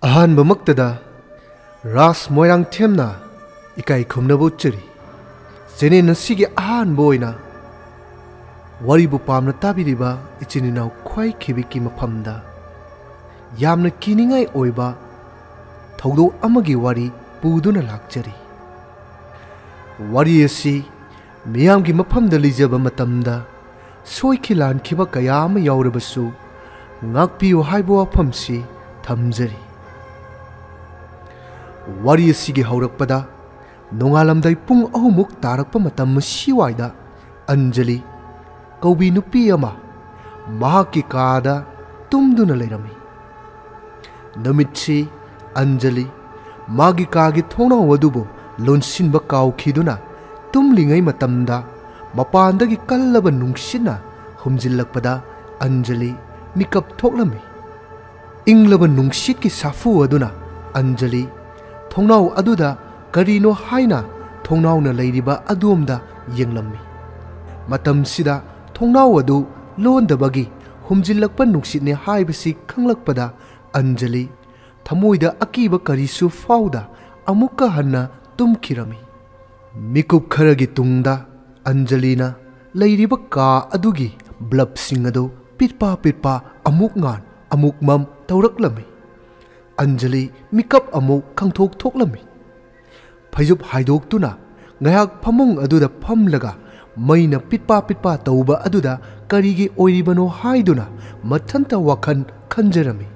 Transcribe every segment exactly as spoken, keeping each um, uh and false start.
ꯑꯍꯥꯟꯕꯃꯛꯇꯗ ꯔꯥꯖ ꯃꯣꯏꯔꯥꯡꯊꯦꯝꯅ ꯏꯀꯥꯏ ꯈꯨꯝꯅꯕ ꯎꯠꯆꯔꯤ꯫ ꯆꯦꯅꯦꯜ ꯑꯁꯤꯒꯤ ꯑꯍꯥꯟꯕ ꯑꯣꯏꯅ ꯋꯥꯔꯤꯕꯨ ꯄꯥꯝꯅ ꯇꯥꯕꯤꯔꯤꯕ ꯏꯆꯤꯟ ꯏꯅꯥꯎ ꯈ꯭ꯋꯥꯏ ꯈꯤꯕꯤꯛꯀꯤ ꯃꯐꯝꯗ ꯌꯥꯝꯅ ꯀꯤꯅꯤꯡꯉꯥꯏ ꯑꯣꯏꯕ ꯊꯧꯗꯣꯛ ꯑꯃꯒꯤ ꯋꯥꯔꯤ ꯄꯨꯗꯨꯅ ꯂꯥꯛꯆꯔꯤ꯫ ꯋꯥꯔꯤ ꯑꯁꯤ ꯃꯤꯌꯥꯝꯒꯤ ꯃꯐꯝꯗ ꯂꯤꯖꯕ ꯃꯇꯝꯗ ꯁꯣꯏꯈꯤ ꯂꯥꯟꯈꯤꯕ ꯀꯌꯥ ꯑꯃ ꯌꯥꯎꯔꯕꯁꯨ ꯉꯥꯛꯄꯤꯌꯨ ꯍꯥꯏꯕ ꯋꯥꯐꯝꯁꯤ ꯊꯝꯖꯔꯤ꯫ ꯋꯥꯔꯤ ꯑꯁꯤꯒꯤ ꯍꯧꯔꯛꯄꯗ ꯅꯣꯡꯉꯥꯜꯂꯝꯗꯥꯏ ꯄꯨꯡ ꯑꯍꯨꯝꯃꯨꯛ ꯇꯥꯔꯛꯄ ꯃꯇꯝ ꯑꯁꯤꯋꯥꯏꯗ ꯑꯟꯖꯂꯤ ꯀꯧꯕꯤ ꯅꯨꯄꯤ ꯑꯃ ꯃꯍꯥꯛꯀꯤ ꯀꯥꯗ ꯇꯨꯝꯗꯨꯅ ꯂꯩꯔꯝꯃꯤ꯫ ꯅꯨꯃꯤꯠꯁꯤ ꯑꯟꯖꯂꯤ ꯃꯥꯒꯤ ꯀꯥꯒꯤ ꯊꯣꯡꯅꯥꯎ ꯑꯗꯨꯕꯨ ꯂꯣꯟꯁꯤꯟꯕ ꯀꯥꯎꯈꯤꯗꯨꯅ ꯇꯨꯝꯂꯤꯉꯩ ꯃꯇꯝꯗ ꯃꯄꯥꯟꯗꯒꯤ ꯀꯜꯂꯕ ꯅꯨꯡꯁꯤꯠꯅ ꯍꯨꯝꯖꯤꯜꯂꯛꯄꯗ ꯑꯟꯖꯂꯤ ꯃꯤꯀꯞ ꯊꯣꯛꯂꯝꯃꯤ꯫ ꯏꯪꯂꯕ ꯅꯨꯡꯁꯤꯠꯀꯤ ꯁꯥꯐꯨ ꯑꯗꯨꯅ ꯑꯟꯖꯂꯤ ꯊꯣꯡꯅꯥꯎ ꯑꯗꯨꯗ ꯀꯔꯤꯅꯣ ꯍꯥꯏꯅ ꯊꯣꯡꯅꯥꯎꯅ ꯂꯩꯔꯤꯕ ꯑꯗꯣꯝꯗ ꯌꯦꯡꯂꯝꯃꯤ꯫ ꯃꯇꯝꯁꯤꯗ ꯊꯣꯡꯅꯥꯎ ꯑꯗꯨ ꯂꯣꯟꯗꯕꯒꯤ ꯍꯨꯝꯖꯤꯜꯂꯛꯄ ꯅꯨꯡꯁꯤꯠꯅꯤ ꯍꯥꯏꯕꯁꯤ ꯈꯪꯂꯛꯄꯗ ꯑꯟꯖꯂꯤ ꯊꯃꯣꯏꯗ ꯑꯀꯤꯕ ꯀꯔꯤꯁꯨ ꯐꯥꯎꯗ ꯑꯃꯨꯛꯀ ꯍꯟꯅ ꯇꯨꯝꯈꯤꯔꯝꯃꯤ꯫ ꯃꯤꯀꯨꯞ ꯈꯔꯒꯤ ꯇꯨꯡꯗ ꯑꯟꯖꯂꯤꯅ ꯂꯩꯔꯤꯕ ꯀꯥ ꯑꯗꯨꯒꯤ ꯕ꯭ꯂꯕꯁꯤꯡ ꯑꯗꯨ ꯄꯤꯠꯄꯥ ꯄꯤꯠꯄꯥ ꯑꯃꯨꯛ ꯉꯥꯟ ꯑꯃꯨꯛ ꯃꯝ ꯇꯧꯔꯛꯂꯝꯃꯤ꯫ ꯑꯟꯖꯂꯤ ꯃꯤꯀꯞ ꯑꯃꯨꯛ ꯈꯪꯊꯣꯛ ꯊꯣꯛꯂꯝꯃꯤ꯫ ꯐꯩꯖꯨꯞ ꯍꯥꯏꯗꯣꯛꯇꯨꯅ ꯉꯥꯏꯍꯥꯛ ꯐꯃꯨꯡ ꯑꯗꯨꯗ ꯐꯝꯂꯒ ꯃꯩꯅ ꯄꯤꯠꯄꯥ ꯄꯤꯠꯄꯥ ꯇꯧꯕ ꯑꯗꯨꯗ ꯀꯔꯤꯒꯤ ꯑꯣꯏꯔꯤꯕꯅꯣ ꯍꯥꯏꯗꯨꯅ ꯃꯊꯟꯇ ꯋꯥꯈꯜ ꯈꯟꯖꯔꯝꯃꯤ꯫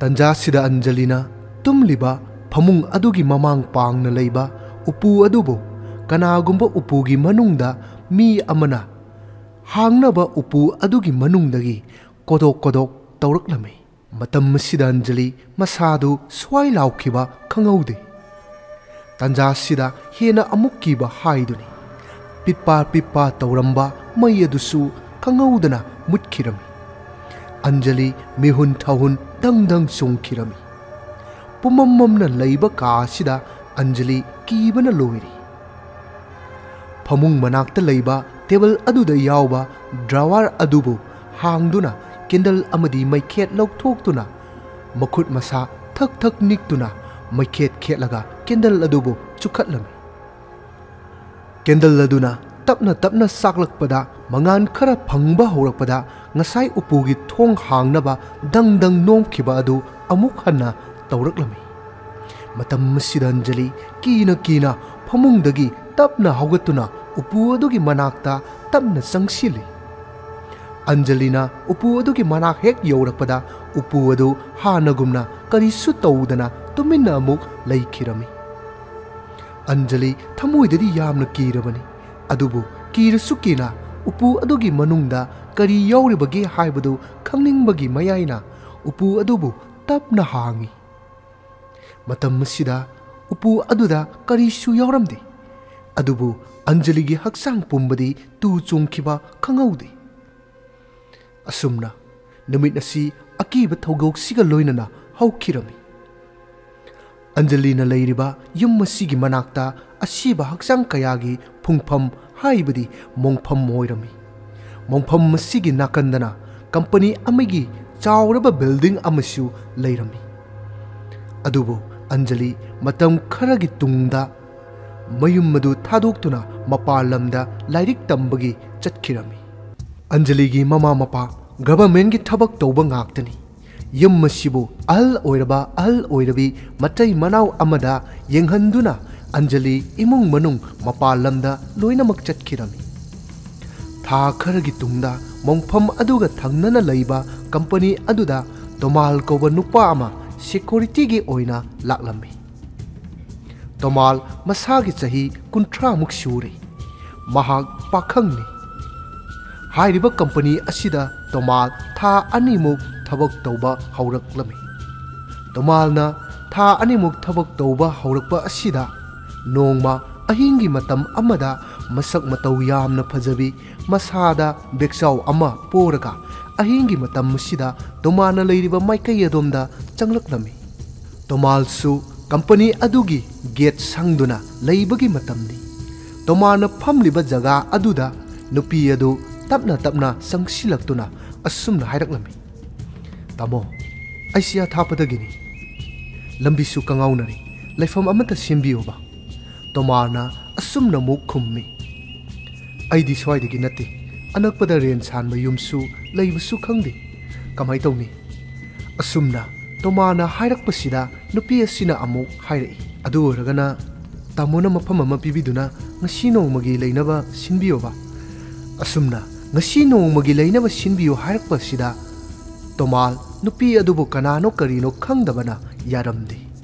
ꯇꯟꯖꯥꯁꯤꯗ ꯑꯟꯖꯂꯤꯅ ꯇꯨꯝꯂꯤꯕ ꯐꯃꯨꯡ ꯑꯗꯨꯒꯤ ꯃꯃꯥꯡ ꯄꯥꯡꯅ ꯂꯩꯕ ꯎꯄꯨ ꯑꯗꯨꯕꯨ ꯀꯅꯥꯒꯨꯝꯕ ꯎꯄꯨꯒꯤ ꯃꯅꯨꯡꯗ ꯃꯤ ꯑꯃꯅ ꯍꯥꯡꯅꯕ ꯎꯄꯨ ꯑꯗꯨꯒꯤ ꯃꯅꯨꯡꯗꯒꯤ ꯀꯣꯗꯣꯛ ꯀꯣꯗꯣꯛ ꯇꯧꯔꯛꯂꯝꯃꯤ꯫ ꯃꯇꯝ ꯑꯁꯤꯗ ꯑꯟꯖꯂꯤ ꯃꯁꯥꯗꯨ ꯁ꯭ꯋꯥꯏ ꯂꯥꯎꯈꯤꯕ ꯈꯪꯍꯧꯗꯦ꯫ ꯇꯟꯖꯥꯁꯤꯗ ꯍꯦꯟꯅ ꯑꯃꯨꯛ ꯀꯤꯕ ꯍꯥꯏꯗꯨꯅꯤ꯫ ꯄꯤꯠꯄꯥ ꯄꯤꯠꯄꯥ ꯇꯧꯔꯝꯕ ꯃꯩ ꯑꯗꯨꯁꯨ ꯈꯪꯍꯧꯗꯅ ꯃꯨꯠꯈꯤꯔꯝꯃꯤ꯫ ꯑꯟꯖꯂꯤ ꯃꯤꯍꯨꯟ ꯊꯥꯍꯨꯟ ꯗꯪ ꯗꯪ ꯆꯣꯡꯈꯤꯔꯝꯃꯤ꯫ ꯄꯨꯝꯃꯝ ꯃꯝꯅ ꯂꯩꯕ ꯀꯥ ꯑꯁꯤꯗ ꯑꯟꯖꯂꯤ ꯀꯤꯕꯅ ꯂꯣꯏꯔꯤ꯫ ꯐꯃꯨꯡ ꯃꯅꯥꯛꯇ ꯂꯩꯕ ꯇꯦꯕꯜ ꯑꯗꯨꯗ ꯌꯥꯎꯕ ꯗ꯭ꯔꯥꯋꯔ ꯑꯗꯨꯕꯨ ꯍꯥꯡꯗꯨꯅ ꯀꯦꯟꯗꯜ ꯑꯃꯗꯤ ꯃꯩꯈꯦꯠ ꯂꯧꯊꯣꯛꯇꯨꯅ ꯃꯈꯨꯠ ꯃꯁꯥ ꯊꯛ ꯊꯛ ꯅꯤꯛꯇꯨꯅ ꯃꯩꯈꯦꯠ ꯈꯦꯠꯂꯒ ꯀꯦꯟꯗꯜ ꯑꯗꯨꯕꯨ ꯆꯨꯈꯠꯂꯝꯃꯤ꯫ ꯀꯦꯟꯗꯜ ꯑꯗꯨꯅ ꯇꯞꯅ ꯇꯞꯅ ꯆꯥꯛꯂꯛꯄꯗ ꯃꯉꯥꯜ ꯈꯔ ꯐꯪꯕ ꯍꯧꯔꯛꯄꯗ ꯉꯁꯥꯏ ꯎꯄꯨꯒꯤ ꯊꯣꯡ ꯍꯥꯡꯅꯕ ꯗꯪ ꯗꯪ ꯅꯣꯝꯈꯤꯕ ꯑꯗꯨ ꯑꯃꯨꯛ ꯍꯟꯅ ꯇꯧꯔꯛꯂꯝꯃꯤ꯫ ꯃꯇꯝ ꯑꯁꯤꯗ ꯑꯟꯖꯂꯤ ꯀꯤꯅ ꯀꯤꯅ ꯐꯃꯨꯡꯗꯒꯤ ꯇꯞꯅ ꯍꯧꯒꯠꯇꯨꯅ ꯎꯄꯨ ꯑꯗꯨꯒꯤ ꯃꯅꯥꯛꯇ ꯇꯞꯅ ꯆꯪꯁꯤꯜꯂꯤ꯫ ꯑꯟꯖꯂꯤꯅ ꯎꯄꯨ ꯑꯗꯨꯒꯤ ꯃꯅꯥꯛ ꯍꯦꯛ ꯌꯧꯔꯛꯄꯗ ꯎꯄꯨ ꯑꯗꯨ ꯍꯥꯟꯅꯒꯨꯝꯅ ꯀꯔꯤꯁꯨ ꯇꯧꯗꯅ ꯇꯨꯃꯤꯟꯅ ꯑꯃꯨꯛ ꯂꯩꯈꯤꯔꯝꯃꯤ꯫ ꯑꯟꯖꯂꯤ ꯊꯃꯣꯏꯗꯗꯤ ꯌꯥꯝꯅ ꯀꯤꯔꯕꯅꯤ, ꯑꯗꯨꯕꯨ ꯀꯤꯔꯁꯨ ꯀꯤꯅ ꯎꯄꯨ ꯑꯗꯨꯒꯤ ꯃꯅꯨꯡꯗ ꯀꯔꯤ ꯌꯥꯎꯔꯤꯕꯒꯦ ꯍꯥꯏꯕꯗꯨ ꯈꯪꯅꯤꯡꯕꯒꯤ ꯃꯌꯥꯏꯅ ꯎꯄꯨ ꯑꯗꯨꯕꯨ ꯇꯞꯅ ꯍꯥꯡꯏ꯫ ꯃꯇꯝ ꯑꯁꯤꯗ ꯎꯄꯨ ꯑꯗꯨꯗ ꯀꯔꯤꯁꯨ ꯌꯥꯎꯔꯝꯗꯦ꯫ ꯑꯗꯨꯕꯨ ꯑꯟꯖꯂꯤꯒꯤ ꯍꯛꯆꯥꯡ ꯄꯨꯝꯕꯗꯤ ꯇꯨ ꯆꯣꯡꯈꯤꯕ ꯈꯪꯍꯧꯗꯦ꯫ ꯑꯁꯨꯝꯅ ꯅꯨꯃꯤꯠ ꯑꯁꯤ ꯑꯀꯤꯕ ꯊꯧꯗꯣꯛꯁꯤꯒ ꯂꯣꯏꯅꯅ ꯍꯧꯈꯤꯔꯝꯃꯤ꯫ ꯑꯟꯖꯂꯤꯅ ꯂꯩꯔꯤꯕ ꯌꯨꯝ ꯑꯁꯤꯒꯤ ꯃꯅꯥꯛꯇ ꯑꯁꯤꯕ ꯍꯛꯆꯥꯡ ꯀꯌꯥꯒꯤ ꯐꯨꯡꯐꯝ, ꯍꯥꯏꯕꯗꯤ ꯃꯣꯡꯐꯝ ꯑꯣꯏꯔꯝꯃꯤ꯫ ꯃꯣꯡꯐꯝ ꯑꯁꯤꯒꯤ ꯅꯥꯀꯟꯗꯅ ꯀꯝꯄꯅꯤ ꯑꯃꯒꯤ ꯆꯥꯎꯔꯕ ꯕꯤꯜꯗꯤꯡ ꯑꯃꯁꯨ ꯂꯩꯔꯝꯃꯤ꯫ ꯑꯗꯨꯕꯨ ꯑꯟꯖꯂꯤ ꯃꯇꯝ ꯈꯔꯒꯤ ꯇꯨꯡꯗ ꯃꯌꯨꯝ ꯑꯗꯨ ꯊꯥꯗꯣꯛꯇꯨꯅ ꯃꯄꯥꯟ ꯂꯝꯗ ꯂꯥꯏꯔꯤꯛ ꯇꯝꯕꯒꯤ ꯆꯠꯈꯤꯔꯝꯃꯤ꯫ ꯑꯟꯖꯂꯤꯒꯤ ꯃꯃꯥ ꯃꯄꯥ ꯒꯚꯔꯟꯃꯦꯟꯠꯀꯤ ꯊꯕꯛ ꯇꯧꯕ ꯉꯥꯛꯇꯅꯤ꯫ ꯌꯨꯝ ꯑꯁꯤꯕꯨ ꯑꯍꯜ ꯑꯣꯏꯔꯕ ꯑꯍꯜ ꯑꯣꯏꯔꯕꯤ ꯃꯇꯩ ꯃꯅꯥꯎ ꯑꯃꯗ ꯌꯦꯡꯍꯟꯗꯨꯅ ꯑꯟꯖꯂꯤ ꯏꯃꯨꯡ ꯃꯅꯨꯡ ꯃꯄꯥꯟ ꯂꯝꯗ ꯂꯣꯏꯅꯃꯛ ꯆꯠꯈꯤꯔꯝꯃꯤ꯫ ꯊꯥ ꯈꯔꯒꯤ ꯇꯨꯡꯗ ꯃꯣꯡꯐꯝ ꯑꯗꯨꯒ ꯊꯪꯅꯅ ꯂꯩꯕ ꯀꯝꯄꯅꯤ ꯑꯗꯨꯗ ꯇꯣꯃꯥꯜ ꯀꯧꯕ ꯅꯨꯄꯥ ꯑꯃ ꯁꯦꯀ꯭ꯌꯨꯔꯤꯇꯤꯒꯤ ꯑꯣꯏꯅ ꯂꯥꯛꯂꯝꯃꯤ꯫ ꯇꯣꯃꯥꯜ ꯃꯁꯥꯒꯤ ꯆꯍꯤ ꯀꯨꯟꯊ꯭ꯔꯥꯃꯨꯛ ꯁꯨꯔꯦ꯫ ꯃꯍꯥꯛ ꯄꯥꯈꯪꯅꯤ꯫ ꯍꯥꯏꯔꯤꯕ ꯀꯝꯄꯅꯤ ꯑꯁꯤꯗ ꯇꯣꯃꯥꯜ ꯊꯥ ꯑꯅꯤꯃꯨꯛ ꯊꯕꯛ ꯇꯧꯕ ꯍꯧꯔꯛꯂꯝꯃꯤ꯫ ꯇꯣꯃꯥꯜꯅ ꯊꯥ ꯑꯅꯤꯃꯨꯛ ꯊꯕꯛ ꯇꯧꯕ ꯍꯧꯔꯛꯄ ꯑꯁꯤꯗ ꯅꯣꯡꯃ ꯑꯍꯤꯡꯒꯤ ꯃꯇꯝ ꯑꯃꯗ ꯃꯁꯛ ꯃꯇꯧ ꯌꯥꯝꯅ ꯐꯖꯕꯤ, ꯃꯁꯥꯗ ꯕꯦꯛꯆꯥꯎ ꯑꯃ ꯄꯣꯔꯒ ꯑꯍꯤꯡꯒꯤ ꯃꯇꯝ ꯑꯁꯤꯗ ꯇꯣꯃꯥꯜꯅ ꯂꯩꯔꯤꯕ ꯃꯥꯏꯀꯩ ꯑꯗꯣꯝꯗ ꯆꯪꯂꯛꯂꯝꯃꯤ꯫ ꯇꯣꯃꯥꯜꯁꯨ ꯀꯝꯄꯅꯤ ꯑꯗꯨꯒꯤ ꯒꯦꯠ ꯁꯪꯗꯨꯅ ꯂꯩꯕꯒꯤ ꯃꯇꯝꯅꯤ꯫ ꯇꯣꯃꯥꯜꯅ ꯐꯝꯂꯤꯕ ꯖꯒꯥ ꯑꯗꯨꯗ ꯅꯨꯄꯤ ꯑꯗꯨ ꯇꯞꯅ ꯇꯞꯅ ꯆꯪꯁꯤꯜꯂꯛꯇꯨꯅ ꯑꯁꯨꯝꯅ ꯍꯥꯏꯔꯛꯂꯝꯃꯤ, "ꯇꯥꯃꯣ, "ꯑꯩꯁꯤ ꯑꯊꯥꯞꯄꯗꯒꯤꯅꯤ꯫ ꯂꯝꯕꯤꯁꯨ ꯀꯉꯥꯎꯅꯔꯤ꯫ ꯂꯩꯐꯝ ꯑꯃꯠꯇ ꯁꯤꯟꯕꯤꯌꯣꯕ꯫" ꯇꯣꯃꯥꯔꯅ ꯑꯁꯨꯝꯅ ꯑꯃꯨꯛ ꯈꯨꯝꯃꯤ, "ꯑꯩꯗꯤ ꯁ꯭ꯋꯥꯏꯗꯒꯤ ꯅꯠꯇꯦ꯫ ꯑꯅꯛꯄꯗ ꯔꯦꯟ ꯁꯥꯟꯕ ꯌꯨꯝꯁꯨ ꯂꯩꯕꯁꯨ ꯈꯪꯗꯦ꯫ ꯀꯃꯥꯏ ꯇꯧꯅꯤ?" ꯑꯁꯨꯝꯅ ꯇꯣꯃꯥꯔꯅ ꯍꯥꯏꯔꯛꯄꯁꯤꯗ ꯅꯨꯄꯤ ꯑꯁꯤꯅ ꯑꯃꯨꯛ ꯍꯥꯏꯔꯛꯏ, "ꯑꯗꯨ ꯑꯣꯏꯔꯒꯅ ꯇꯥꯃꯣꯅ ꯃꯐꯝ ꯑꯃ ꯄꯤꯕꯤꯗꯨꯅ ꯉꯁꯤ ꯅꯣꯡꯃꯒꯤ ꯂꯩꯅꯕ ꯁꯤꯟꯕꯤꯌꯣꯕ꯫" ꯑꯁꯨꯝꯅ "ꯉꯁꯤ ꯅꯣꯡꯃꯒꯤ ꯂꯩꯅꯕ ꯁꯤꯟꯕꯤꯌꯨ" ꯍꯥꯏꯔꯛꯄꯁꯤꯗ ꯇꯣꯃꯥꯜ ꯅꯨꯄꯤ ꯑꯗꯨꯕꯨ ꯀꯅꯥꯅꯣ ꯀꯔꯤꯅꯣ ꯈꯪꯗꯕꯅ ꯌꯥꯔꯝꯗꯦ꯫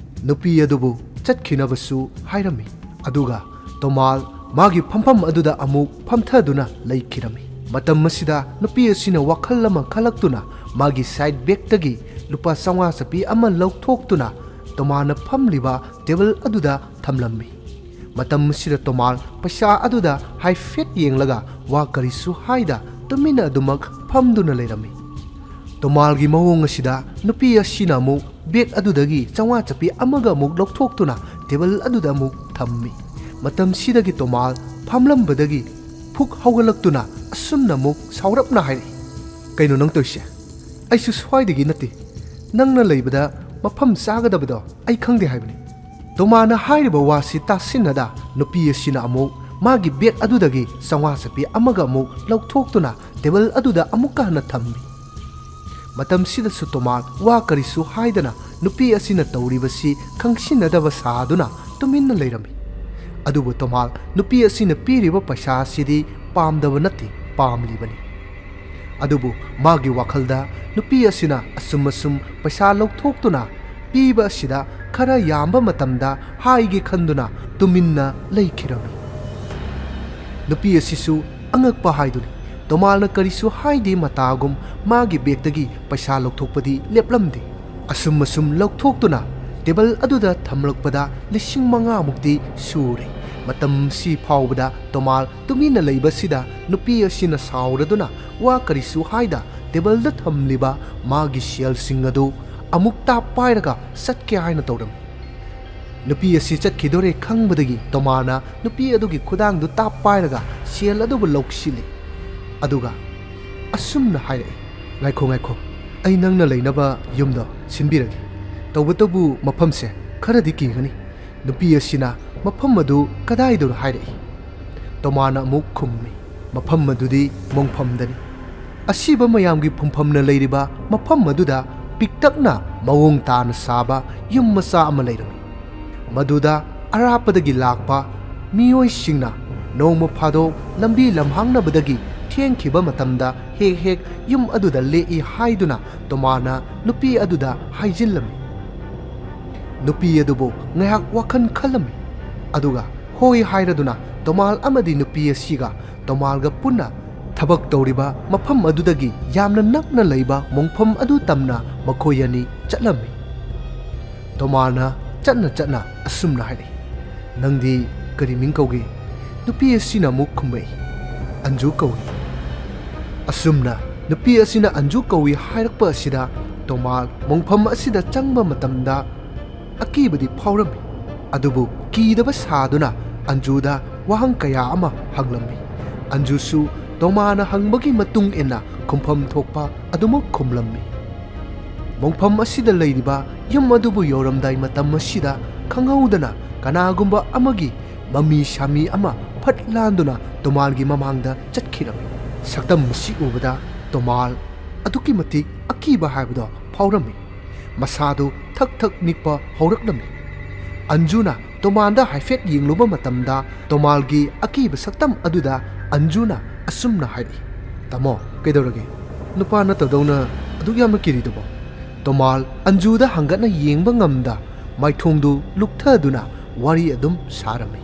ꯅꯨꯄꯤ ꯑꯗꯨꯕꯨ ꯆꯠꯈꯤꯅꯕꯁꯨ ꯍꯥꯏꯔꯝꯃꯤ꯫ ꯑꯗꯨꯒ ꯇꯣꯃꯥꯜ ꯃꯥꯒꯤ ꯐꯝꯐꯝ ꯑꯗꯨꯗ ꯑꯃꯨꯛ ꯐꯝꯊꯗꯨꯅ ꯂꯩꯈꯤꯔꯝꯃꯤ꯫ ꯃꯇꯝ ꯑꯁꯤꯗ ꯅꯨꯄꯤ ꯑꯁꯤꯅ ꯋꯥꯈꯜ ꯑꯃ ꯈꯜꯂꯛꯇꯨꯅ ꯃꯥꯒꯤ ꯁꯥꯏꯠ ꯕꯦꯒꯇꯒꯤ ꯂꯨꯄꯥ ꯆꯥꯝꯃꯉꯥ ꯆꯠꯄꯤ ꯑꯃ ꯂꯧꯊꯣꯛꯇꯨꯅ ꯇꯣꯃꯥꯜꯅ ꯐꯝꯂꯤꯕ ꯇꯦꯕꯜ ꯑꯗꯨꯗ ꯊꯝꯂꯝꯃꯤ꯫ ꯃꯇꯝ ꯑꯁꯤꯗ ꯇꯣꯃꯥꯜ ꯄꯩꯁꯥ ꯑꯗꯨꯗ ꯍꯥꯏꯐꯦꯠ ꯌꯦꯡꯂꯒ ꯋꯥ ꯀꯔꯤꯁꯨ ꯍꯥꯏꯗ ꯇꯨꯃꯤꯟꯅ ꯑꯗꯨꯃꯛ ꯐꯝꯗꯨꯅ ꯂꯩꯔꯝꯃꯤ꯫ ꯇꯣꯃꯥꯜꯒꯤ ꯃꯑꯣꯡ ꯑꯁꯤꯗ ꯅꯨꯄꯤ ꯑꯁꯤꯅ ꯑꯃꯨꯛ ꯕꯦꯒ ꯑꯗꯨꯗꯒꯤ ꯆꯥꯝꯃꯉꯥ ꯆꯠꯄꯤ ꯑꯃꯒ ꯑꯃꯨꯛ ꯂꯧꯊꯣꯛꯇꯨꯅ ꯇꯦꯕꯜ ꯑꯗꯨꯗ ꯑꯃꯨꯛ ꯊꯝꯃꯤ꯫ ꯃꯇꯝꯁꯤꯗꯒꯤ ꯇꯣꯃꯥꯜ ꯐꯝꯂꯝꯕꯗꯒꯤ ꯐꯨꯛ ꯍꯧꯒꯠꯂꯛꯇꯨꯅ ꯑꯁꯨꯝꯅ ꯑꯃꯨꯛ ꯁꯥꯎꯔꯞꯅ ꯍꯥꯏꯔꯛꯏ, "ꯀꯩꯅꯣ ꯅꯪ ꯇꯧꯔꯤꯁꯦ? ꯑꯩꯁꯨ ꯁ꯭ꯋꯥꯏꯗꯒꯤ ꯅꯠꯇꯦ꯫ ꯅꯪꯅ ꯂꯩꯕꯗ ꯃꯐꯝ ꯆꯥꯒꯗꯕꯗꯣ ꯑꯩ ꯈꯪꯗꯦ ꯍꯥꯏꯕꯅꯤ꯫" ꯇꯣꯃꯥꯅ ꯍꯥꯏꯔꯤꯕ ꯋꯥꯁꯤ ꯇꯥꯁꯤꯟꯅꯗ ꯅꯨꯄꯤ ꯑꯁꯤꯅ ꯑꯃꯨꯛ ꯃꯥꯒꯤ ꯕꯦꯒ ꯑꯗꯨꯗꯒꯤ ꯆꯥꯝꯃꯉꯥ ꯆꯠꯄꯤ ꯑꯃꯒ ꯑꯃꯨꯛ ꯂꯧꯊꯣꯛꯇꯨꯅ ꯇꯦꯕꯜ ꯑꯗꯨꯗ ꯑꯃꯨꯛꯀ ꯍꯟꯅ ꯊꯝꯃꯤ꯫ ꯃꯇꯝꯁꯤꯗꯁꯨ ꯇꯣꯃꯥꯜ ꯋꯥ ꯀꯔꯤꯁꯨ ꯍꯥꯏꯗꯅ ꯅꯨꯄꯤ ꯑꯁꯤꯅ ꯇꯧꯔꯤꯕꯁꯤ ꯈꯪꯁꯤꯟꯅꯗꯕ ꯁꯥꯗꯨꯅ ꯇꯨꯃꯤꯟꯅ ꯂꯩꯔꯝꯃꯤ꯫ ꯑꯗꯨꯕꯨ ꯇꯣꯃꯥꯜ ꯅꯨꯄꯤ ꯑꯁꯤꯅ ꯄꯤꯔꯤꯕ ꯄꯩꯁꯥ ꯑꯁꯤꯗꯤ ꯄꯥꯝꯗꯕ ꯅꯠꯇꯦ, ꯄꯥꯝꯂꯤꯕꯅꯤ꯫ ꯑꯗꯨꯕꯨ ꯃꯥꯒꯤ ꯋꯥꯈꯜꯗ ꯅꯨꯄꯤ ꯑꯁꯤꯅ ꯑꯁꯨꯝ ꯑꯁꯨꯝ ꯄꯩꯁꯥ ꯂꯧꯊꯣꯛꯇꯨꯅ ꯄꯤꯕ ꯑꯁꯤꯗ ꯈꯔ ꯌꯥꯝꯕ ꯃꯇꯝꯗ ꯍꯥꯏꯒꯦ ꯈꯟꯗꯨꯅ ꯇꯨꯃꯤꯟꯅ ꯂꯩꯈꯤꯔꯝꯃꯤ꯫ ꯅꯨꯄꯤ ꯑꯁꯤꯁꯨ ꯑꯉꯛꯄ ꯍꯥꯏꯗꯨꯅꯤ꯫ ꯇꯣꯃꯥꯜꯅ ꯀꯔꯤꯁꯨ ꯍꯥꯏꯗꯦ ꯃꯇꯥꯒꯨꯝ ꯃꯥꯒꯤ ꯕꯦꯒꯇꯒꯤ ꯄꯩꯁꯥ ꯂꯧꯊꯣꯛꯄꯗꯤ ꯂꯦꯞꯂꯝꯗꯦ꯫ ꯑꯁꯨꯝ ꯑꯁꯨꯝ ꯂꯧꯊꯣꯛꯇꯨꯅ ꯇꯦꯕꯜ ꯑꯗꯨꯗ ꯊꯝꯂꯛꯄꯗ ꯂꯤꯁꯤꯡ ꯃꯉꯥꯃꯨꯛꯇꯤ ꯁꯨꯔꯦ꯫ ꯃꯇꯝꯁꯤ ꯐꯥꯎꯕꯗ ꯇꯣꯃꯥꯜ ꯇꯨꯃꯤꯟꯅ ꯂꯩꯕꯁꯤꯗ ꯅꯨꯄꯤ ꯑꯁꯤꯅ ꯁꯥꯎꯔꯗꯨꯅ ꯋꯥ ꯀꯔꯤꯁꯨ ꯍꯥꯏꯗ ꯇꯦꯕꯜꯗ ꯊꯝꯂꯤꯕ ꯃꯥꯒꯤ ꯁꯦꯜꯁꯤꯡ ꯑꯗꯨ ꯑꯃꯨꯛ ꯇꯥꯞ ꯄꯥꯏꯔꯒ ꯆꯠꯀꯦ ꯍꯥꯏꯅ ꯇꯧꯔꯝꯃꯤ꯫ ꯅꯨꯄꯤ ꯑꯁꯤ ꯆꯠꯈꯤꯗꯣꯔꯦ ꯈꯪꯕꯗꯒꯤ ꯇꯣꯃꯥꯅ ꯅꯨꯄꯤ ꯑꯗꯨꯒꯤ ꯈꯨꯗꯥꯡꯗꯨ ꯇꯥꯞ ꯄꯥꯏꯔꯒ ꯁꯦꯜ ꯑꯗꯨꯕꯨ ꯂꯧꯁꯤꯜꯂꯤ꯫ ꯑꯗꯨꯒ ꯑꯁꯨꯝꯅ ꯍꯥꯏꯔꯛꯏ, "ꯉꯥꯏꯈꯣ, ꯉꯥꯏꯈꯣ, "ꯑꯩ ꯅꯪꯅ ꯂꯩꯅꯕ ꯌꯨꯝꯗꯣ ꯁꯤꯟꯕꯤꯔꯒꯦ꯫ ꯇꯧꯕꯇꯕꯨ ꯃꯐꯝꯁꯦ ꯈꯔꯗꯤ ꯀꯤꯒꯅꯤ꯫" ꯅꯨꯄꯤ ꯑꯁꯤꯅ ꯃꯐꯝ ꯑꯗꯨ ꯀꯗꯥꯏꯗꯅꯣ ꯍꯥꯏꯔꯛꯏ꯫ ꯇꯣꯃꯥꯅ ꯑꯃꯨꯛ ꯈꯨꯝꯃꯤ, "ꯃꯐꯝ ꯑꯗꯨꯗꯤ ꯃꯣꯡꯐꯝꯗꯅꯤ꯫" ꯑꯁꯤꯕ ꯃꯌꯥꯝꯒꯤ ꯐꯨꯝꯐꯝꯅ ꯂꯩꯔꯤꯕ ꯃꯐꯝ ꯑꯗꯨꯗ ꯄꯤꯛꯇꯛꯅ ꯃꯑꯣꯡ ꯇꯥꯅ ꯁꯥꯕ ꯌꯨꯝ ꯃꯆꯥ ꯑꯃ ꯂꯩꯔꯝꯃꯤ꯫ ꯃꯗꯨꯗ ꯑꯔꯥꯞꯄꯗꯒꯤ ꯂꯥꯛꯄ ꯃꯤꯑꯣꯏꯁꯤꯡꯅ ꯅꯣꯡꯃ ꯐꯥꯗꯣꯛ ꯂꯝꯕꯤ ꯂꯝꯍꯥꯡꯅꯕꯗꯒꯤ ꯊꯦꯡꯈꯤꯕ ꯃꯇꯝꯗ ꯍꯦꯛ ꯍꯦꯛ ꯌꯨꯝ ꯑꯗꯨꯗ ꯂꯦꯛꯏ ꯍꯥꯏꯗꯨꯅ ꯇꯣꯃꯥꯅ ꯅꯨꯄꯤ ꯑꯗꯨꯗ ꯍꯥꯏꯖꯤꯜꯂꯝꯃꯤ꯫ ꯅꯨꯄꯤ ꯑꯗꯨꯕꯨ ꯉꯥꯏꯍꯥꯛ ꯋꯥꯈꯜ ꯈꯜꯂꯝꯃꯤ꯫ ꯑꯗꯨꯒ ꯍꯣꯏ ꯍꯥꯏꯔꯗꯨꯅ ꯇꯣꯃꯥꯜ ꯑꯃꯗꯤ ꯅꯨꯄꯤ ꯑꯁꯤꯒ ꯇꯣꯃꯥꯜꯒ ꯄꯨꯟꯅ ꯊꯕꯛ ꯇꯧꯔꯤꯕ ꯃꯐꯝ ꯑꯗꯨꯗꯒꯤ ꯌꯥꯝꯅ ꯅꯛꯅ ꯂꯩꯕ ꯃꯣꯡꯐꯝ ꯑꯗꯨ ꯇꯝꯅ ꯃꯈꯣꯏ ꯑꯅꯤ ꯆꯠꯂꯝꯃꯤ꯫ ꯇꯣꯃꯥꯜꯅ ꯆꯠꯅ ꯆꯠꯅ ꯑꯁꯨꯝꯅ ꯍꯥꯏꯔꯛꯏ, "ꯅꯪꯗꯤ ꯀꯔꯤ ꯃꯤꯡ ꯀꯧꯒꯦ?" ꯅꯨꯄꯤ ꯑꯁꯤꯅ ꯑꯃꯨꯛ ꯈꯨꯝꯂꯛꯏ, "ꯑꯟꯖꯨ ꯀꯧꯏ꯫" ꯑꯁꯨꯝꯅ ꯅꯨꯄꯤ ꯑꯁꯤꯅ ꯑꯟꯖꯨ ꯀꯧꯏ ꯍꯥꯏꯔꯛꯄ ꯑꯁꯤꯗ ꯇꯣꯃꯥꯜ ꯃꯣꯡꯐꯝ ꯑꯁꯤꯗ ꯆꯪꯕ ꯃꯇꯝꯗ ꯑꯀꯤꯕꯗꯤ ꯐꯥꯎꯔꯝꯃꯤ꯫ ꯑꯗꯨꯕꯨ ꯀꯤꯗꯕ ꯁꯥꯗꯨꯅ ꯑꯟꯖꯨꯗ ꯋꯥꯍꯪ ꯀꯌꯥ ꯑꯃ ꯍꯪꯂꯝꯃꯤ꯫ ꯑꯟꯖꯨꯁꯨ ꯇꯣꯃꯥꯅ ꯍꯪꯕꯒꯤ ꯃꯇꯨꯡ ꯏꯟꯅ ꯈꯨꯝꯐꯝ ꯊꯣꯛꯄ ꯑꯗꯨꯃꯛ ꯈꯨꯝꯂꯝꯃꯤ꯫ ꯃꯣꯡꯐꯝ ꯑꯁꯤꯗ ꯂꯩꯔꯤꯕ ꯌꯨꯝ ꯑꯗꯨꯕꯨ ꯌꯧꯔꯝꯗꯥꯏ ꯃꯇꯝ ꯑꯁꯤꯗ ꯈꯪꯍꯧꯗꯅ ꯀꯅꯥꯒꯨꯝꯕ ꯑꯃꯒꯤ ꯃꯃꯤ ꯁꯥꯃꯤ ꯑꯃ ꯐꯠ ꯂꯥꯟꯗꯨꯅ ꯇꯣꯃꯥꯜꯒꯤ ꯃꯃꯥꯡꯗ ꯆꯠꯈꯤꯔꯝꯃꯤ꯫ ꯁꯛꯇꯝ ꯑꯁꯤ ꯎꯕꯗ ꯇꯣꯃꯥꯜ ꯑꯗꯨꯛꯀꯤ ꯃꯇꯤꯛ ꯑꯀꯤꯕ ꯍꯥꯏꯕꯗꯣ ꯐꯥꯎꯔꯝꯃꯤ꯫ ꯃꯁꯥꯗꯨ ꯊꯛ ꯊꯛ ꯅꯤꯛꯄ ꯍꯧꯔꯛꯂꯝꯃꯤ꯫ ꯑꯟꯖꯨꯅ ꯇꯣꯃꯥꯜꯗ ꯍꯥꯏꯐꯦꯠ ꯌꯦꯡꯂꯨꯕ ꯃꯇꯝꯗ ꯇꯣꯃꯥꯜꯒꯤ ꯑꯀꯤꯕ ꯁꯛꯇꯝ ꯑꯗꯨꯗ ꯑꯟꯖꯨꯅ ꯑꯁꯨꯝꯅ ꯍꯥꯏꯔꯛꯏ, "ꯇꯥꯃꯣ, ꯀꯩꯗꯧꯔꯒꯦ? ꯅꯨꯄꯥ ꯅꯠꯇꯗꯧꯅ ꯑꯗꯨꯛ ꯌꯥꯝꯅ ꯀꯤꯔꯤꯗꯨꯕꯣ?" ꯇꯣꯃꯥꯜ ꯑꯟꯖꯨꯗ ꯍꯪꯒꯠꯅ ꯌꯦꯡꯕ ꯉꯝꯗ ꯃꯥꯏꯊꯣꯡꯗꯨ ꯂꯨꯞꯊꯗꯨꯅ ꯋꯥꯔꯤ ꯑꯗꯨꯝ ꯁꯥꯔꯝꯃꯤ꯫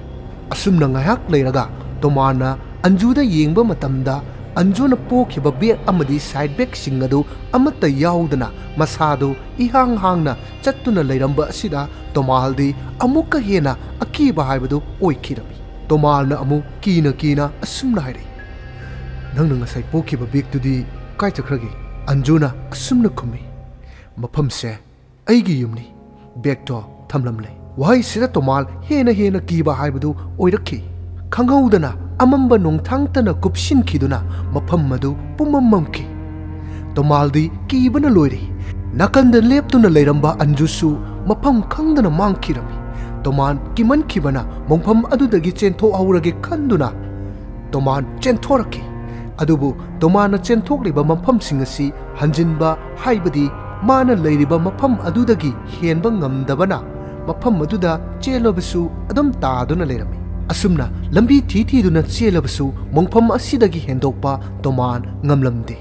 ꯑꯁꯨꯝꯅ ꯉꯥꯏꯍꯥꯛ ꯂꯩꯔꯒ ꯇꯣꯃꯥꯜꯅ ꯑꯟꯖꯨꯗ ꯌꯦꯡꯕ ꯃꯇꯝꯗ ꯑꯟꯖꯨꯅ ꯄꯣꯛꯈꯤꯕ ꯕꯦꯒ ꯑꯃꯗꯤ ꯁꯥꯏꯠ ꯕꯦꯒꯁꯤꯡ ꯑꯗꯨ ꯑꯃꯠꯇ ꯌꯥꯎꯗꯅ ꯃꯁꯥꯗꯨ ꯏꯍꯥꯡ ꯍꯥꯡꯅ ꯆꯠꯇꯨꯅ ꯂꯩꯔꯝꯕ ꯑꯁꯤꯗ ꯇꯣꯃꯥꯜꯗꯤ ꯑꯃꯨꯛꯀ ꯍꯦꯟꯅ ꯑꯀꯤꯕ ꯍꯥꯏꯕꯗꯨ ꯑꯣꯏꯈꯤꯔꯝꯃꯤ꯫ ꯇꯣꯃꯥꯜꯅ ꯑꯃꯨꯛ ꯀꯤꯅ ꯀꯤꯅ ꯑꯁꯨꯝꯅ ꯍꯥꯏꯔꯛꯏ, "ꯅꯪꯅ ꯉꯁꯥꯏ ꯄꯣꯛꯈꯤꯕ ꯕꯦꯒꯇꯨꯗꯤ ꯀꯥꯏ ꯆꯠꯈ꯭ꯔꯒꯦ?" ꯑꯟꯖꯨꯅ ꯑꯁꯨꯝꯅ ꯈꯨꯝꯃꯤ, "ꯃꯐꯝꯁꯦ ꯑꯩꯒꯤ ꯌꯨꯝꯅꯤ, ꯕꯦꯒꯇꯣ ꯊꯝꯂꯝꯂꯦ꯫" ꯋꯥꯍꯩꯁꯤꯗ ꯇꯣꯃꯥꯜ ꯍꯦꯟꯅ ꯍꯦꯟꯅ ꯀꯤꯕ ꯍꯥꯏꯕꯗꯨ ꯑꯣꯏꯔꯛꯈꯤ꯫ ꯈꯪꯍꯧꯗꯅ ꯑꯃꯝꯕ ꯅꯣꯡꯊꯥꯡꯇꯅ ꯀꯨꯞꯁꯤꯟꯈꯤꯗꯨꯅ ꯃꯐꯝ ꯑꯗꯨ ꯄꯨꯝꯃꯝ ꯃꯝꯈꯤ꯫ ꯇꯣꯃꯥꯜꯗꯤ ꯀꯤꯕꯅ ꯂꯣꯏꯔꯦ꯫ ꯅꯥꯀꯟꯗ ꯂꯦꯞꯇꯨꯅ ꯂꯩꯔꯝꯕ ꯑꯟꯖꯨꯁꯨ ꯃꯐꯝ ꯈꯪꯗꯅ ꯃꯥꯡꯈꯤꯔꯝꯃꯤ꯫ ꯇꯣꯃꯥꯟ ꯀꯤꯃꯟꯈꯤꯕꯅ ꯃꯣꯡꯐꯝ ꯑꯗꯨꯗꯒꯤ ꯆꯦꯟꯊꯣꯛꯍꯧꯔꯒꯦ ꯈꯟꯗꯨꯅ ꯇꯣꯃꯥꯟ ꯆꯦꯟꯊꯣꯔꯛꯈꯤ꯫ ꯑꯗꯨꯕꯨ ꯇꯣꯃꯥꯟꯅ ꯆꯦꯟꯊꯣꯛꯂꯤꯕ ꯃꯐꯝꯁꯤꯡ ꯑꯁꯤ ꯍꯟꯖꯤꯟꯕ, ꯍꯥꯏꯕꯗꯤ ꯃꯥꯅ ꯂꯩꯔꯤꯕ ꯃꯐꯝ ꯑꯗꯨꯗꯒꯤ ꯍꯦꯟꯕ ꯉꯝꯗꯕꯅ ꯃꯐꯝ ꯑꯗꯨꯗ ꯆꯦꯜꯂꯕꯁꯨ ꯑꯗꯨꯝ ꯇꯥꯗꯨꯅ ꯂꯩꯔꯝꯃꯤ꯫ ꯑꯁꯨꯝꯅ ꯂꯝꯕꯤ ꯊꯤ ꯊꯤꯗꯨꯅ ꯆꯦꯜꯂꯕꯁꯨ ꯃꯣꯡꯐꯝ ꯑꯁꯤꯗꯒꯤ ꯍꯦꯟꯗꯣꯛꯄ ꯇꯣꯃꯥꯟ ꯉꯝꯂꯝꯗꯦ꯫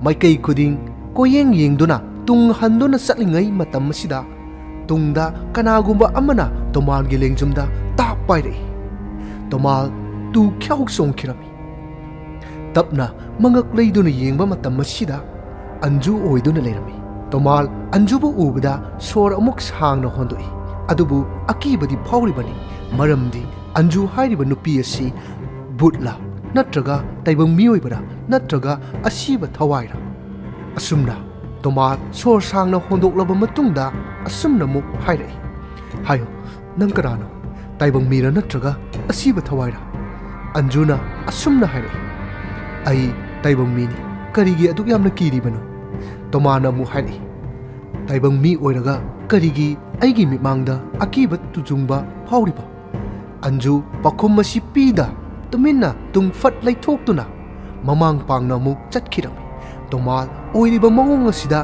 ꯃꯥꯏꯀꯩ ꯈꯨꯗꯤꯡ ꯀꯣꯏꯌꯦꯡ ꯌꯦꯡꯗꯨꯅ ꯇꯨꯡ ꯍꯟꯗꯨꯅ ꯆꯠꯂꯤꯉꯩ ꯃꯇꯝ ꯑꯁꯤꯗ ꯇꯨꯡꯗ ꯀꯅꯥꯒꯨꯝꯕ ꯑꯃꯅ ꯇꯣꯃꯥꯟꯒꯤ ꯂꯦꯡꯖꯨꯝꯗ ꯇꯥꯞ ꯄꯥꯏꯔꯛꯏ꯫ ꯇꯣꯃꯥꯟ ꯇꯨ ꯈ꯭ꯌꯥꯎ ꯆꯣꯡꯈꯤꯔꯝꯃꯤ꯫ ꯇꯞꯅ ꯃꯉꯛ ꯂꯩꯗꯨꯅ ꯌꯦꯡꯕ ꯃꯇꯝ ꯑꯁꯤꯗ ꯑꯟꯖꯨ ꯑꯣꯏꯗꯨꯅ ꯂꯩꯔꯝꯃꯤ꯫ ꯇꯣꯃꯥꯟ ꯑꯟꯖꯨꯕꯨ ꯎꯕꯗ ꯁꯣꯔ ꯑꯃꯨꯛ ꯁꯥꯡꯅ ꯍꯣꯟꯗꯣꯛꯏ꯫ ꯑꯗꯨꯕꯨ ꯑꯀꯤꯕꯗꯤ ꯐꯥꯎꯔꯤꯕꯅꯤ, ꯃꯔꯝꯗꯤ ꯑꯟꯖꯨ ꯍꯥꯏꯔꯤꯕ ꯅꯨꯄꯤ ꯑꯁꯤ ꯚꯨꯠꯂꯥ, ꯅꯠꯇ꯭ꯔꯒ ꯇꯥꯏꯕꯪ ꯃꯤꯑꯣꯏꯕꯔꯥ, ꯅꯠꯇ꯭ꯔꯒ ꯑꯁꯤꯕ ꯊꯋꯥꯏꯔꯥ? ꯑꯁꯨꯝꯅ ꯇꯣꯃꯥꯟ ꯁꯣꯔ ꯁꯥꯡꯅ ꯍꯣꯟꯗꯣꯛꯂꯕ ꯃꯇꯨꯡꯗ ꯑꯁꯨꯝꯅ ꯑꯃꯨꯛ ꯍꯥꯏꯔꯛꯏ, "ꯍꯥꯏꯌꯨ, ꯅꯪ ꯀꯅꯥꯅꯣ? ꯇꯥꯏꯕꯪ ꯃꯤꯔꯥ ꯅꯠꯇ꯭ꯔꯒ ꯑꯁꯤꯕ ꯊꯋꯥꯏꯔꯥ?" ꯑꯟꯖꯨꯅ ꯑꯁꯨꯝꯅ ꯍꯥꯏꯔꯛꯏ, "ꯑꯩ ꯇꯥꯏꯕꯪ ꯃꯤꯅꯤ꯫ ꯀꯔꯤꯒꯤ ꯑꯗꯨꯛ ꯌꯥꯝꯅ ꯀꯤꯔꯤꯕꯅꯣ?" ꯇꯣꯃꯥꯟꯅ ꯑꯃꯨꯛ ꯍꯥꯏꯔꯛꯏ, "ꯇꯥꯏꯕꯪ ꯃꯤ ꯑꯣꯏꯔꯒ ꯀꯔꯤꯒꯤ ꯑꯩꯒꯤ ꯃꯤꯠꯃꯥꯡꯗ ꯑꯀꯤꯕ ꯇꯨꯖꯨꯡꯕ ꯐꯥꯎꯔꯤꯕ?" ꯑꯟꯖꯨ ꯄꯥꯎꯈꯨꯝ ꯑꯁꯤ ꯄꯤꯗ ꯇꯨꯃꯤꯟꯅ ꯇꯨꯡ ꯐꯠ ꯂꯩꯊꯣꯛꯇꯨꯅ ꯃꯃꯥꯡ ꯄꯥꯡꯅ ꯑꯃꯨꯛ ꯆꯠꯈꯤꯔꯝꯃꯤ꯫ ꯇꯣꯃꯥꯟ ꯑꯣꯏꯔꯤꯕ ꯃꯑꯣꯡ ꯑꯁꯤꯗ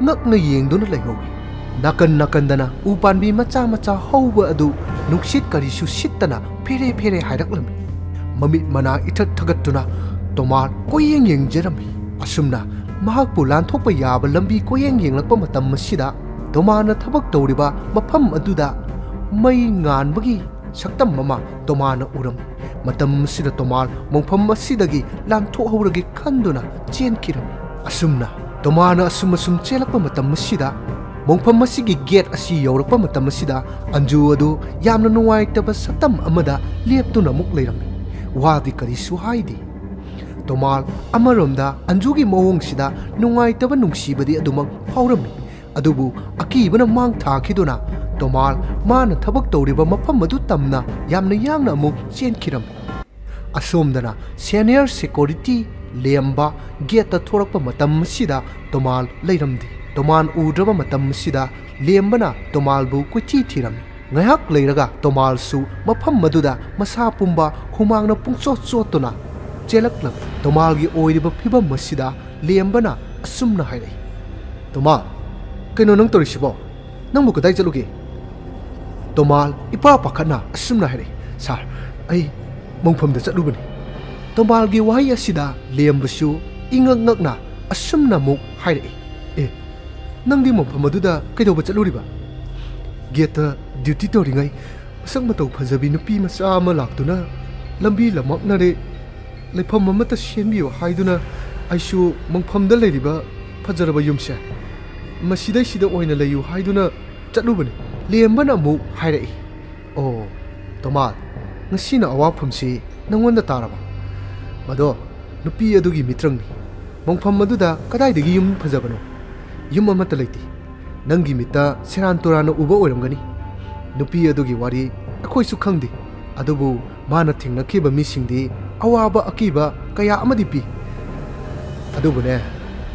ꯉꯛꯅ ꯌꯦꯡꯗꯨꯅ ꯂꯩꯍꯧꯏ꯫ ꯅꯥꯀꯟ ꯅꯥꯀꯟꯗꯅ ꯎ ꯄꯥꯟꯕꯤ ꯃꯆꯥ ꯃꯆꯥ ꯍꯧꯕ ꯑꯗꯨ ꯅꯨꯡꯁꯤꯠ ꯀꯔꯤꯁꯨ ꯁꯤꯠꯇꯅ ꯐꯦꯔꯦ ꯐꯦꯔꯦ ꯍꯥꯏꯔꯛꯂꯝꯃꯤ꯫ ꯃꯃꯤꯠ ꯃꯅꯥ ꯏꯊꯠ ꯊꯒꯠꯇꯨꯅ ꯇꯣꯃꯥꯟ ꯀꯣꯏꯌꯦꯡ ꯌꯦꯡꯖꯔꯝꯃꯤ꯫ ꯑꯁꯨꯝꯅ ꯃꯍꯥꯛꯄꯨ ꯂꯥꯟꯊꯣꯛꯄ ꯌꯥꯕ ꯂꯝꯕꯤ ꯀꯣꯏꯌꯦꯡ ꯌꯦꯡꯂꯛꯄ ꯃꯇꯝ ꯑꯁꯤꯗ ꯇꯣꯃꯥꯟꯅ ꯊꯕꯛ ꯇꯧꯔꯤꯕ ꯃꯐꯝ ꯑꯗꯨꯗ ꯃꯩ ꯉꯥꯟꯕꯒꯤ ꯁꯛꯇꯝ ꯑꯃ ꯇꯣꯃꯥꯟꯅ ꯎꯔꯝꯃꯤ꯫ ꯃꯇꯝ ꯑꯁꯤꯗ ꯇꯣꯃꯥꯟ ꯃꯣꯡꯐꯝ ꯑꯁꯤꯗꯒꯤ ꯂꯥꯟꯊꯣꯛꯍꯧꯔꯒꯦ ꯈꯟꯗꯨꯅ ꯆꯦꯟꯈꯤꯔꯝꯃꯤ꯫ ꯑꯁꯨꯝꯅ ꯇꯣꯃꯥꯟꯅ ꯑꯁꯨꯝ ꯑꯁꯨꯝ ꯆꯦꯜꯂꯛꯄ ꯃꯇꯝ ꯑꯁꯤꯗ ꯃꯣꯡꯐꯝ ꯑꯁꯤꯒꯤ ꯒꯦꯠ ꯑꯁꯤ ꯌꯧꯔꯛꯄ ꯃꯇꯝ ꯑꯁꯤꯗ ꯑꯟꯖꯨ ꯑꯗꯨ ꯌꯥꯝꯅ ꯅꯨꯡꯉꯥꯏꯇꯕ ꯁꯛꯇꯝ ꯑꯃꯗ ꯂꯦꯞꯇꯨꯅ ꯑꯃꯨꯛ ꯂꯩꯔꯝꯃꯤ꯫ ꯋꯥꯗꯤ ꯀꯔꯤꯁꯨ ꯍꯥꯏꯗꯦ꯫ ꯇꯣꯃꯥꯟ ꯑꯃꯔꯣꯝꯗ ꯑꯟꯖꯨꯒꯤ ꯃꯑꯣꯡꯁꯤꯗ ꯅꯨꯡꯉꯥꯏꯇꯕ ꯅꯨꯡꯁꯤꯕꯗꯤ ꯑꯗꯨꯃꯛ ꯐꯥꯎꯔꯝꯃꯤ꯫ ꯑꯗꯨꯕꯨ ꯑꯀꯤꯕꯅ ꯃꯥꯡ ꯊꯥꯈꯤꯗꯨꯅ ꯇꯣꯃꯥꯟ ꯃꯥꯅ ꯊꯕꯛ ꯇꯧꯔꯤꯕ ꯃꯐꯝ ꯑꯗꯨ ꯇꯝꯅ ꯌꯥꯝꯅ ꯌꯥꯡꯅ ꯑꯃꯨꯛ ꯆꯦꯟꯈꯤꯔꯝꯃꯤ꯫ ꯑꯁꯣꯝꯗꯅ senior security ꯂꯦꯝꯕ ꯒꯦꯠꯇ ꯊꯣꯔꯛꯄ ꯃꯇꯝ ꯑꯁꯤꯗ ꯇꯣꯃꯥꯜ ꯂꯩꯔꯝꯗꯦ꯫ ꯇꯣꯃꯥꯜ ꯎꯗ꯭ꯔꯕ ꯃꯇꯝ ꯑꯁꯤꯗ ꯂꯦꯝꯕꯅ ꯇꯣꯃꯥꯜꯕꯨ ꯀꯣꯏꯊꯤ ꯊꯤꯔꯝꯃꯤ꯫ ꯉꯥꯏꯍꯥꯛ ꯂꯩꯔꯒ ꯇꯣꯃꯥꯜꯁꯨ ꯃꯐꯝ ꯑꯗꯨꯗ ꯃꯁꯥ ꯄꯨꯝꯕ ꯍꯨꯃꯥꯡꯅ ꯄꯨꯡꯆꯣꯠ ꯆꯣꯠꯇꯨꯅ ꯆꯦꯜꯂꯛꯂꯝꯃꯤ꯫ ꯇꯣꯃꯥꯜꯒꯤ ꯑꯣꯏꯔꯤꯕ ꯐꯤꯕꯝ ꯑꯁꯤꯗ ꯂꯦꯝꯕꯅ ꯑꯁꯨꯝꯅ ꯍꯥꯏꯔꯛꯏ, "ꯇꯣꯃꯥꯜ, ꯀꯩꯅꯣ ꯅꯪ ꯇꯧꯔꯤꯁꯤꯕꯣ? ꯅꯪꯕꯨ ꯀꯗꯥꯏ ꯆꯠꯂꯨꯒꯦ?" ꯇꯣꯃꯥꯜ ꯏꯄꯥ ꯄꯥꯈꯠꯅ ꯑꯁꯨꯝꯅ ꯍꯥꯏꯔꯛꯏ, "ꯁꯥꯔ, ꯑꯩ ꯃꯣꯡꯐꯝꯗ ꯆꯠꯂꯨꯕꯅꯤ꯫" ꯇꯣꯃꯥꯜꯒꯤ ꯋꯥꯍꯩ ꯑꯁꯤꯗ ꯂꯦꯝꯕꯁꯨ ꯏꯉꯛ ꯉꯛꯅ ꯑꯁꯨꯝꯅ ꯑꯃꯨꯛ ꯍꯥꯏꯔꯛꯏ, "ꯑꯦ, ꯅꯪꯗꯤ ꯃꯣꯡꯐꯝ ꯑꯗꯨꯗ ꯀꯩꯗꯧꯕ ꯆꯠꯂꯨꯔꯤꯕ?" "ꯒꯦꯠꯇ ꯗ꯭ꯌꯨꯇꯤ ꯇꯧꯔꯤꯉꯩ ꯃꯁꯛ ꯃꯇꯧ ꯐꯖꯕꯤ ꯅꯨꯄꯤ ꯃꯆꯥ ꯑꯃ ꯂꯥꯛꯇꯨꯅ ꯂꯝꯕꯤ ꯂꯝꯃꯛꯅꯔꯦ, ꯂꯩꯐꯝ ꯑꯃꯠꯇ ꯁꯦꯝꯕꯤꯌꯨ ꯍꯥꯏꯗꯨꯅ ꯑꯩꯁꯨ ꯃꯣꯡꯐꯝꯗ ꯂꯩꯔꯤꯕ ꯐꯖꯔꯕ ꯌꯨꯝꯁꯦ ꯃꯁꯤꯗꯩꯁꯤꯗ ꯑꯣꯏꯅ ꯂꯩꯌꯨ ꯍꯥꯏꯗꯨꯅ ꯆꯠꯂꯨꯕꯅꯤ꯫" ꯂꯦꯝꯕꯅ ꯑꯃꯨꯛ ꯍꯥꯏꯔꯛꯏ, "ꯑꯣ, ꯇꯣꯃꯥꯜ, ꯉꯁꯤꯅ ꯑꯋꯥꯐꯝꯁꯤ ꯅꯪꯉꯣꯟꯗ ꯇꯥꯔꯕ? ꯃꯗꯣ ꯅꯨꯄꯤ ꯑꯗꯨꯒꯤ ꯃꯤꯇ꯭ꯔꯪꯅꯤ꯫ ꯃꯣꯡꯐꯝ ꯑꯗꯨꯗ ꯀꯗꯥꯏꯗꯒꯤ ꯌꯨꯝ ꯐꯖꯕꯅꯣ? ꯌꯨꯝ ꯑꯃꯠꯇ ꯂꯩꯇꯦ꯫ ꯅꯪꯒꯤ ꯃꯤꯠꯇ ꯁꯦꯔꯥꯟ ꯇꯨꯔꯥꯟꯅ ꯎꯕ ꯑꯣꯏꯔꯝꯒꯅꯤ꯫ ꯅꯨꯄꯤ ꯑꯗꯨꯒꯤ ꯋꯥꯔꯤ ꯑꯩꯈꯣꯏꯁꯨ ꯈꯪꯗꯦ꯫ ꯑꯗꯨꯕꯨ ꯃꯥꯅ ꯊꯦꯡꯅꯈꯤꯕ ꯃꯤꯁꯤꯡꯗꯤ ꯑꯋꯥꯕ ꯑꯀꯤꯕ ꯀꯌꯥ ꯑꯃꯗꯤ ꯄꯤ꯫ ꯑꯗꯨꯕꯨꯅꯦ,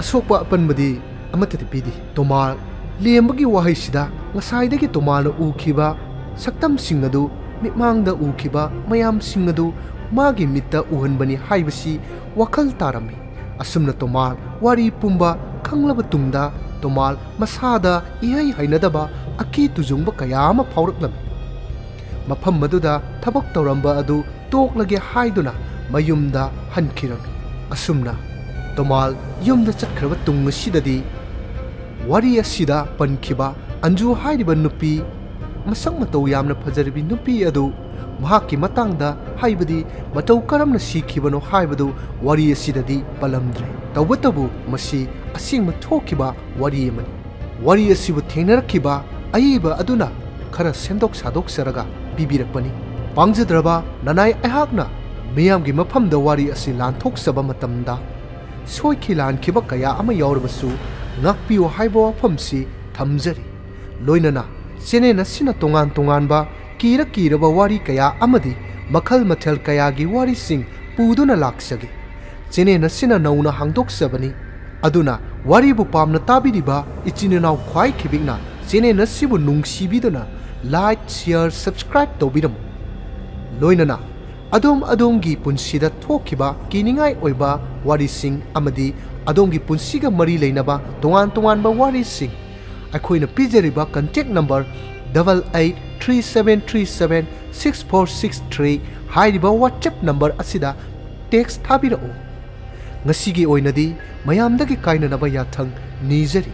ꯑꯁꯣꯛꯄ ꯑꯄꯟꯕꯗꯤ ꯑꯃꯠꯇꯗꯤ ꯄꯤꯗꯦ꯫" ꯇꯣꯃꯥꯜ ꯂꯦꯝꯕꯒꯤ ꯋꯥꯍꯩꯁꯤꯗ ꯉꯁꯥꯏꯗꯒꯤ ꯇꯣꯃꯥꯜꯅ ꯎꯈꯤꯕ ꯁꯛꯇꯝꯁꯤꯡ ꯑꯗꯨ, ꯃꯤꯠꯃꯥꯡꯗ ꯎꯈꯤꯕ ꯃꯌꯥꯝꯁꯤꯡ ꯑꯗꯨ ꯃꯥꯒꯤ ꯃꯤꯠꯇ ꯎꯍꯟꯕꯅꯤ ꯍꯥꯏꯕꯁꯤ ꯋꯥꯈꯜ ꯇꯥꯔꯝꯃꯤ꯫ ꯑꯁꯨꯝꯅ ꯇꯣꯃꯥꯜ ꯋꯥꯔꯤ ꯄꯨꯝꯕ ꯈꯪꯂꯕ ꯇꯨꯡꯗ ꯇꯣꯃꯥꯜ ꯃꯁꯥꯗ ꯏꯍꯩ ꯍꯩꯅꯗꯕ ꯑꯀꯤ ꯇꯨꯖꯨꯡꯕ ꯀꯌꯥ ꯑꯃ ꯐꯥꯎꯔꯛꯂꯝꯃꯤ꯫ ꯃꯐꯝ ꯑꯗꯨꯗ ꯊꯕꯛ ꯇꯧꯔꯝꯕ ꯑꯗꯨ ꯇꯣꯛꯂꯒꯦ ꯍꯥꯏꯗꯨꯅ ꯃꯌꯨꯝꯗ ꯍꯟꯈꯤꯔꯝꯃꯤ꯫ ꯑꯁꯨꯝꯅ ꯇꯣꯃꯥꯜ ꯌꯨꯝꯗ ꯆꯠꯈ꯭ꯔꯕ ꯇꯨꯡ ꯑꯁꯤꯗꯗꯤ ꯋꯥꯔꯤ ꯑꯁꯤꯗ ꯄꯟꯈꯤꯕ ꯑꯟꯖꯨ ꯍꯥꯏꯔꯤꯕ ꯅꯨꯄꯤ, ꯃꯁꯛ ꯃꯇꯧ ꯌꯥꯝꯅ ꯐꯖꯔꯕꯤ ꯅꯨꯄꯤ ꯑꯗꯨ ꯃꯍꯥꯛꯀꯤ ꯃꯇꯥꯡꯗ, ꯍꯥꯏꯕꯗꯤ ꯃꯇꯧ ꯀꯔꯝꯅ ꯁꯤꯈꯤꯕꯅꯣ ꯍꯥꯏꯕꯗꯨ ꯋꯥꯔꯤ ꯑꯁꯤꯗꯗꯤ ꯄꯜꯂꯝꯗ꯭ꯔꯦ꯫ ꯇꯧꯕꯇꯕꯨ ꯃꯁꯤ ꯑꯁꯦꯡꯕ ꯊꯣꯛꯈꯤꯕ ꯋꯥꯔꯤ ꯑꯃꯅꯤ꯫ ꯋꯥꯔꯤ ꯑꯁꯤꯕꯨ ꯊꯦꯡꯅꯔꯛꯈꯤꯕ ꯑꯏꯕ ꯑꯗꯨꯅ ꯈꯔ ꯁꯦꯝꯗꯣꯛ ꯁꯥꯗꯣꯛꯆꯔꯒ ꯄꯤꯕꯤꯔꯛꯄꯅꯤ꯫ ꯄꯥꯡꯖꯗ꯭ꯔꯕ ꯅꯅꯥꯏ ꯑꯩꯍꯥꯛꯅ ꯃꯤꯌꯥꯝꯒꯤ ꯃꯐꯝꯗ ꯋꯥꯔꯤ ꯑꯁꯤ ꯂꯥꯟꯊꯣꯛꯆꯕ ꯃꯇꯝꯗ ꯁꯣꯏꯈꯤ ꯂꯥꯟꯈꯤꯕ ꯀꯌꯥ ꯑꯃ ꯌꯥꯎꯔꯕꯁꯨ ꯉꯥꯛꯄꯤꯌꯨ ꯍꯥꯏꯕ ꯋꯥꯐꯝꯁꯤ ꯊꯝꯖꯔꯤ꯫ ꯂꯣꯏꯅꯅ ꯆꯦꯅꯦꯜ ꯑꯁꯤꯅ ꯇꯣꯉꯥꯟ ꯇꯣꯉꯥꯟꯕ ꯀꯤꯔ ꯀꯤꯔꯕ ꯋꯥꯔꯤ ꯀꯌꯥ ꯑꯃꯗꯤ ꯃꯈꯜ ꯃꯊꯦꯜ ꯀꯌꯥꯒꯤ ꯋꯥꯔꯤꯁꯤꯡ ꯄꯨꯗꯨꯅ ꯂꯥꯛꯆꯒꯦ꯫ ꯆꯦꯅꯦꯜ ꯑꯁꯤꯅ ꯅꯧꯅ ꯍꯥꯡꯗꯣꯛꯆꯕꯅꯤ꯫ ꯑꯗꯨꯅ ꯋꯥꯔꯤꯕꯨ ꯄꯥꯝꯅ ꯇꯥꯕꯤꯔꯤꯕ ꯏꯆꯤꯟ ꯏꯅꯥꯎ ꯈ꯭ꯋꯥꯏ ꯈꯤꯕꯤꯛꯅ ꯆꯦꯅꯦꯜ ꯑꯁꯤꯕꯨ ꯅꯨꯡꯁꯤꯕꯤꯗꯨꯅ like, share, subscribe ꯇꯧꯕꯤꯔꯝꯃꯨ꯫ ꯂꯣꯏꯅꯅ ꯑꯗꯣꯝ ꯑꯗꯣꯝꯒꯤ ꯄꯨꯟꯁꯤꯗ ꯊꯣꯛꯈꯤꯕ ꯀꯤꯅꯤꯡꯉꯥꯏ ꯑꯣꯏꯕ ꯋꯥꯔꯤꯁꯤꯡ ꯑꯃꯗꯤ ꯑꯗꯣꯝꯒꯤ ꯄꯨꯟꯁꯤꯒ ꯃꯔꯤ ꯂꯩꯅꯕ ꯇꯣꯉꯥꯟ ꯇꯣꯉꯥꯟꯕ ꯋꯥꯔꯤꯁꯤꯡ ꯑꯩꯈꯣꯏꯅ ꯄꯤꯖꯔꯤꯕ contact number double eight three seven three seven six four six three ꯍꯥꯏꯔꯤꯕ WhatsApp number ꯑꯁꯤꯗ text ꯊꯥꯕꯤꯔꯛꯎ꯫ ꯉꯁꯤꯒꯤ ꯑꯣꯏꯅꯗꯤ ꯃꯌꯥꯝꯗꯒꯤ ꯀꯥꯏꯅꯅꯕ ꯌꯥꯊꯪ ꯅꯤꯖꯔꯤ꯫